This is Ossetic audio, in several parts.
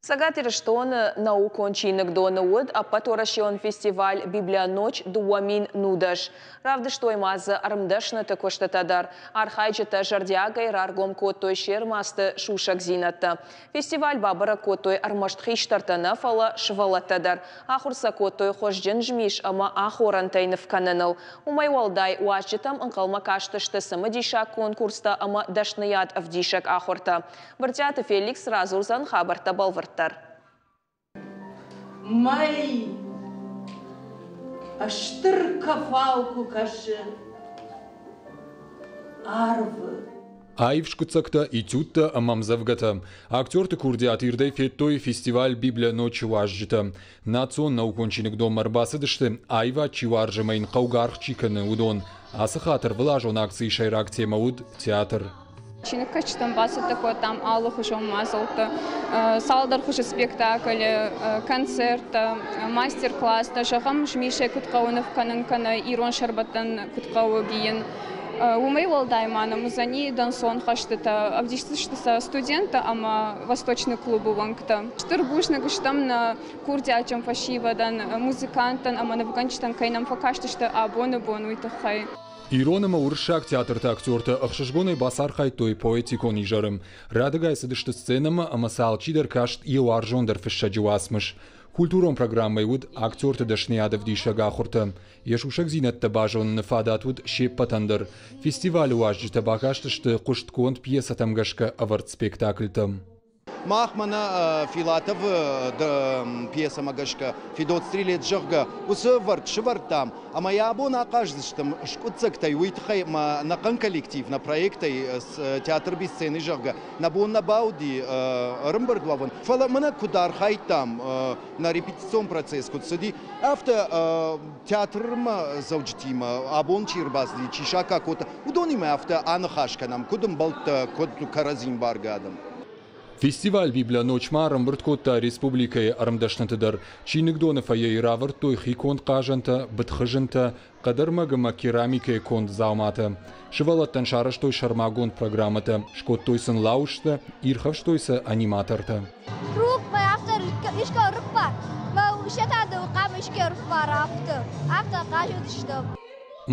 Цӕгат Ирыстоны наукон чиныгдоны уыд ӕппӕтуӕрӕсеон фестиваль «Библионочь 2019». Равдыстой ма дзы ӕрмдӕсныты куыстытӕ дӕр. Архайджытӕ зӕрдиагӕй раргом кодтой се рмадзты сусӕгдзинӕдтӕ. Фестиваль бабӕрӕг кодтой ӕрмӕст хистӕртӕ нӕ, фӕлӕ сывӕллӕттӕ дӕр. Ахуыр сӕ кодтой хуызджын змис ӕмӕ ахорӕнтӕй ныв кӕныныл. Уымӕй уӕлдай, уазджытӕм ӕнхъӕлмӕ кастысты цымыдисаг конкурстӕ ӕмӕ дӕсныйад ӕвдисӕг ахуыртӕ. Брытъиаты Феликс радзурдзӕн хабӕрттӕ бӕлвырддӕр. Мӕй стыр кӕфау куы кӕсы арвы. Аив скъуыддзӕгтӕ, этюдтӕ ӕмӕ ӕмдзӕвгӕтӕ. Актерты курдиат ирдӕй федтой фестиваль «Библия ночи» уазджытӕ. Национ наукон чиныгдонмӕ ӕрбацыдысты, аивад чи уарзы ӕмӕ йын хъӕугӕ аргъ чи кӕны, уыдон. Ацы хатт ӕрвылазон акцийы сӕйраг темӕ уыд театр. Чиныгкӕсджытӕн бацӕттӕ кодтам алыхуызон мадзӕлттӕ, цалдӕр хуызы спектаклы, концерттӕ, мастер-класстӕ, зӕгъӕм, змисӕй куыд хъӕуы ныв кӕнын кӕнӕ ирон сӕрбӕттӕн куыд хъӕуы бийын. Уымӕй уӕлдай ма нӕм уыдзӕни дӕнцон хӕстытӕ, ӕвдисдзысты сӕ студенттӕ ӕмӕ Восточный клубы уӕнгтӕ. Стыр бузныг стӕм нӕ курдиатджын фӕсивӕдӕн, музыканттӕн ӕмӕ нывгӕнджытӕн, кӕй нӕм фӕкастысты абоны бон, уый тыххӕй. Ирон ӕмӕ уырыссаг театрты актертӕ ӕхсызгонӕй бацархайдтой поэтикон изӕры. Радыгай цыдысты сценӕмӕ ӕмӕ сӕ алчидӕр каст йӕ уарзондӕр фыссӕджы уацмыс. Культурон программӕйы уыд актерты дӕсныйад ӕвдисӕг ахуыртӕ. Йӕ сусӕгдзинӕдтӕ базоныны фадат уыд се ппӕтӕн дӕр. Фестивалы уазджытӕ бакастысты хъуыстгонд пьесӕтӕм гӕсгӕ ӕвӕрд спектакльтӕм. Мах мӕнӕ Филатовы пьесӕмӕ гӕсгӕ Федот Стрелец, зӕгъгӕ, уыцы ӕвӕрд сывӕрдтам, ӕмӕ йӕ абон ахъаздзыстӕм скъуыддзӕгтӕй, уый тыххӕй ӕмӕ ӕнӕхъӕн коллектив нӕ проектӕй театр без сцены, зӕгъгӕ, нӕ бон нӕ бауди ӕрӕмбырд уӕвын. Фӕлӕ мӕнӕ куыд архайдтам, нӕ репетицион процесс куыд цыди, афтӕ театрмӕ цӕуджытимӕ абон чи ӕрбацыди, чи саккаг кодта, уыдонимӕ афтӕ аныхас кӕнӕм, куыд ӕмбӕлттӕ, куыд кӕрӕдзи ӕмбаргӕ адӕм. Фестиваль «Библия ночь»-ма ӕрӕмбырд кодта республикӕйы ӕрмдӕсныты дӕр. Чиныгдоны фойейы равӕрдтой хиконд хъазӕнтӕ, быдхызынтӕ, хъӕдӕрмӕг ӕмӕ керамикӕйы конд дзауматӕ. Сывӕллӕттӕн сарӕзтой сӕрмагонд программӕтӕ, скодтой сын лауызтӕ, ирхӕфстой сӕ аниматортӕ.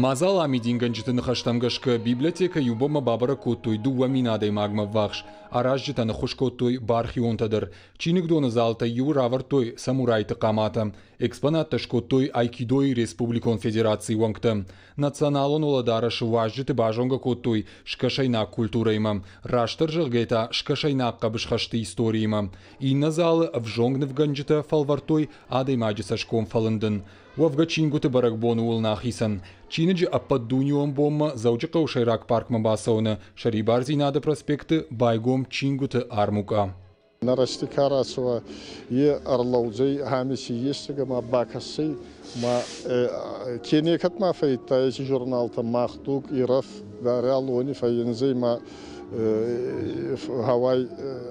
Мадзал амидингӕнджыты ныхӕстӕм гӕсгӕ, библиотекӕ иу бонмӕ бабӕрӕг кодтой 2000 адӕймагмӕ ӕввахс. Аразджытӕ ныххуыс кодтой бархионтӕ дӕр. Чиныгдоны залтӕй иуы равӕрдтой самурайты хъаматӕ. Экспонаттӕ скодтой Айкидойы республикон федерацийы уӕнгтӕ. Националон уӕлӕдарӕсы уазджыты базонгӕ кодтой скӕсӕйнаг культурӕимӕ, растдӕр зӕгъгӕ та скӕсӕйнаг хъӕбысхӕсты историимӕ. Иннӕ залы ӕвзонг нывгӕнджытӕ фӕлвӕрдтой адӕймаджы цӕсгом фӕлындын. Уӕвгӕ чингуыты бӕрӕгбон ууыл нӕ ахицӕн. Чиныджы ӕппӕтдунеон бонмӕ Дзӕуджыхъӕуы сӕйраг паркмӕ бацӕуыны Сӕрибардзинады проспекты байгом чингуыты армукъа. Нӕ рӕзти ка рацӕуа, е ӕрлӕудзӕй Хӕмици естег ӕма бакӕсдзӕй, ма ке некӕд ма фӕййидта еци журналтӕ «Мах дуг», «Ирӕф», «Дарьял» уони фӕййиндзӕй ма гъӕуай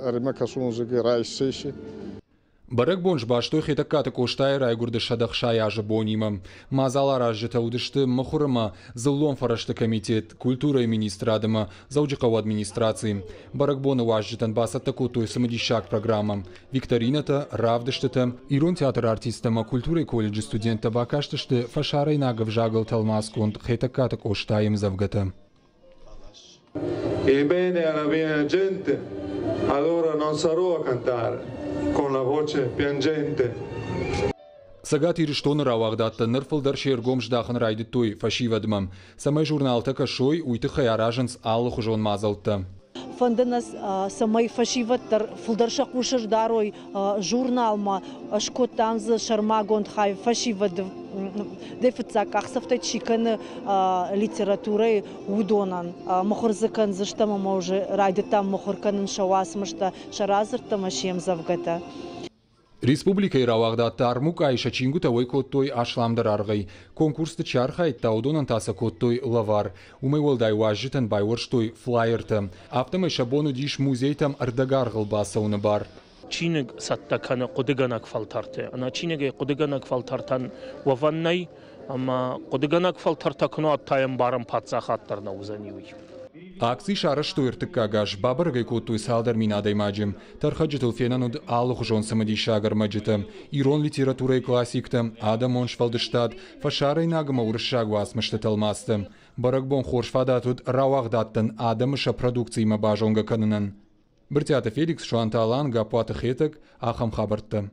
ӕримӕ кӕсун райсдзӕй си. Бӕрӕгбон сбастой Хетӕгкаты Къостайы райгуырды 160 азы бонимӕ. Мадзал аразджытӕ уыдысты мыхуыр ӕмӕ дзыллон фӕрӕзты комитет, культурӕйы министрад ӕмӕ Дзӕуджыхъӕуы администраци. Бӕрӕгбоны уазджытӕн бацӕттӕ кодтой цымыдисаг программӕ. Викторинӕтӕ, равдыстытӕ, Ирон театры артисттӕ ӕмӕ культурӕйы колледжы студенттӕ бакастысты фӕсарӕйнаг ӕвзагыл тӕлмацгонд Хетӕгкаты Къостайы ӕмдзӕвгӕтӕ. Ebbene alla mia gente, allora non sarò a cantare con la voce piangente. Цӕгат Ирыстоны рауагъдадтӕ ныр фылдӕр се ргом здахын райдыдтой фӕсивӕдмӕ. Цӕмӕй журналтӕ кӕсой, уый тыххӕй аразынц алыхуызон мадзӕлттӕ. Фӕнды нӕ, цӕмӕй фӕсивӕд дӕр фылдӕр сӕ хъус ӕрдарой журналмӕ. Скодтам дзы сӕрмагонд хай фӕсивӕды дӕ фыццаг къахдзӕфтӕ чи кӕны литературӕйы, уыдонӕн. Мыхуыр дзы кӕндзыстӕм ӕмӕ уже райдыдтам мыхуыр кӕнын сӕ уацмыстӕ, сӕ радзырдтӕ ӕмӕ се мдзӕвгӕтӕ. Республикӕйы рауагъдадты армукъайы сӕ чингуытӕ уӕй кодтой асламдӕр аргъӕй. Конкурсты чи архайдта, уыдонӕн та сӕ кодтой лӕвар. Уымӕй уӕлдай уазджытӕн байуӕрстой флайертӕ. Афтӕмӕй сӕ бон уыдис музейтӕм ӕрдӕгаргъыл бацӕуыны бар. Чиныг цӕттӕ кӕны хъуыдыгӕнӕг фӕлтӕрты. Ӕнӕ чиныгӕй хъуыдыгӕнӕг фӕлтӕртӕн уӕвӕн нӕй, ӕмӕ хъуыдыгӕнӕг фӕлтӕртӕ куы нӕ уӕд та ӕмбарӕн паддзахад дӕр нӕ уыдзӕни уый. Акци сарӕзтой ӕртыккаг аз, бабӕрӕг ӕй кодтой цалдӕр мин адӕймаджы. Тӕрхӕджытыл фенӕн уыд алыхуызон цымыдисаг ӕрмӕджытӕ, ирон литературӕйы классиктӕ, адӕмон сфӕлдыстад, фӕсарӕйнаг ӕмӕ уырыссаг уацмысты тӕлмацтӕ. Бӕрӕгбон хорз фадат уыд рауагъдадтӕн адӕмы сӕ продукциимӕ базонгӕ кӕнынӕн. Брытъиаты Феликс, Суанты Алан, Гаппуаты Хетӕг, ахӕм хабӕрттӕ.